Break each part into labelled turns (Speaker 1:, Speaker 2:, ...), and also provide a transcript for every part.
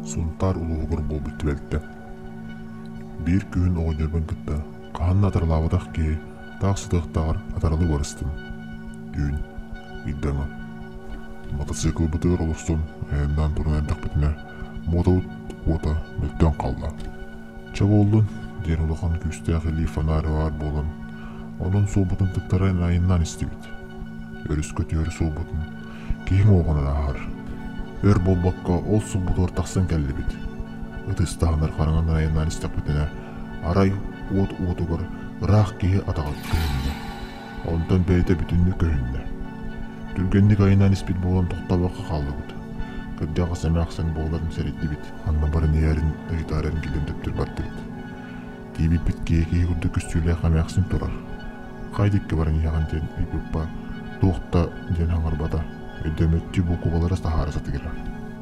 Speaker 1: Сунтаар улууһугар буолбут түбэлтэ. Биир күһүн оҕонньорбун кытта хаһан да атаралаабатах киһи таах сытыахтааҕар атаралыы барыстым. Түүн ыйдаҥа. Мотоциклбытыгар олорсон айаннаан туран эрдэхпитинэ муотабыт уота мөлтөөн хаалла. Чэ буоллун диэн улахан күүстээх илии фонарь баар буолан, онон суолбутун тыктаран айаннаан истибит. Өрүскэ түһэр суолбутун киһи уҥуоҕунан ааһар. Өр буолбакка ол суолбутугар тахсан кэллибит. Ытыс таһынар хараҥанан айаннаан истэхпитинэ, арай уот уотугар ыраах киһи атаҕа көһүннэ. Онтон бэйэтэ бүтүннүү көһүннэ. Түргэнник айаннаан испит буолан тохтообокко хааллыбыт. Кырдьаҕас эмээхсин буоларын сэрэйдибит. Ханна баран иһэрин ыйытаары эргиллэн төптөр бардыбыт. Тиийбиппит киһи киһи курдук көстүүлээх эмээхсин турар. Хайа диэки баран иһэҕин диэн ыйыппыппар туох да диэн саҥарбата, өйдөммөттүү буукубалары таһаара сатыыра.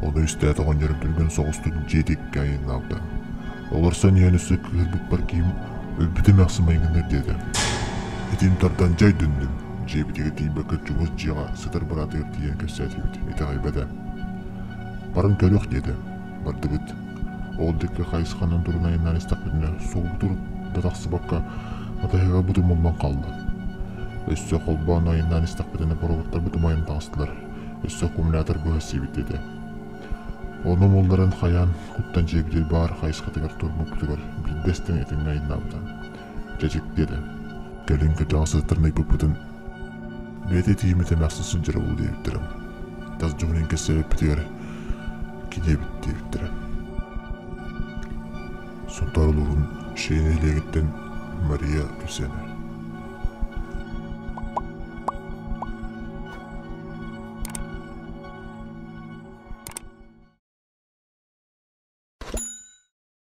Speaker 1: Ону истээт оҕонньорум түргэн соҕустук дьиэ диэки айаннаабыта. Олорсон иһэн өссө кыыһырбыппар киһим өлбүт эмээхсин майгынныыр диэтэ. Итин тардан дьэ өйдөннүм. Дьиэбитигэр тиийбэккэ чугас дьиэҕэ сытар быраатыгар тиийэн кэпсээтибит, итэҕэйбэтэ. Баран көрүөх диэтэ. Бардыбыт. Ол диэки хайысханан туран айаннаан истэхпитинэ, суолбут да тахсыбакка, атаһыгабыт умуллан хаалла. Өссө холбоон айаннаан истэхпитинэ проводтарбыт умайан таҕыстылар, өссө аккумулятор быһа сиэбит диэтэ. Ону умулларан хайаан куттан дьиэбитигэр баар хайысхатыгар турбуппутугар биирдэ эстэн этэҥҥэ айаннаабыта. Чэчик диэтэ. Кэлин кырдьаҕас сыттарын ыйбыппытын бэйэтэ тиийиммит эмээхсин сылдьара буолуо диэбиттэрэ. Тас дьоһунун кэпсээбиппитигэр кини эбит диэбиттэрэ. Сунтаар улууһун Шей нэһилиэгиттэн Мария кэпсээнэ.